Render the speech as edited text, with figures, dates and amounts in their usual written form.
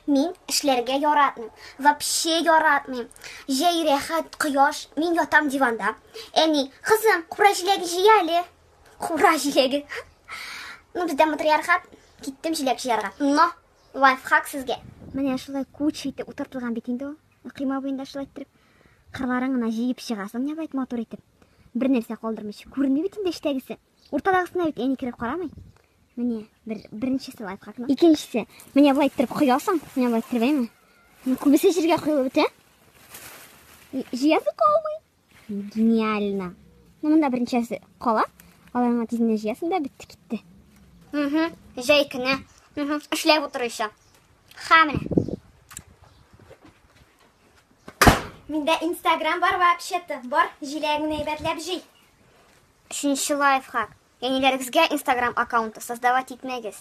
Мин эшләргә яратмыйм. Вообще яратмыйм. Җәй рәхәт, кояш, мин ятам диванда. Әни, кызым, кура җиләге җыя әле. Кура җиләге. Ну, бездә матриархат. Киттем җиләк җыярга. Но, лайфхак сезгә. Менә шулай куча итеп утыртылган бит инде ул. Койма буенда шулай иттереп. Кырларын гына җыеп чыгасың, нәбәт матур итеп. Бер нәрсә калдырмыйча. Күренми бит инде эчтәгесе. Уртадагысына бит әни кереп карамый. Менә бер беренчесе лайфхакның. Икенчесе, менә болай иттереп коясың, менә болай иттереп әйме. Күбесе җиргә коелып бетә. Җыясы калмый. Гениально. Ну, монда беренчесе кала. Аларны тиз генә җыясың да бетте китте. Угу, җәй көне. Угу, эшләп утыр еще. Ха менә. Миндә Инстаграм бар вообще-то. Бар, җиләгеңне әйбәтләп җый. Өченче лайфхак. Әниләрегезгә Инстаграм аккаунты создавать итмәгез.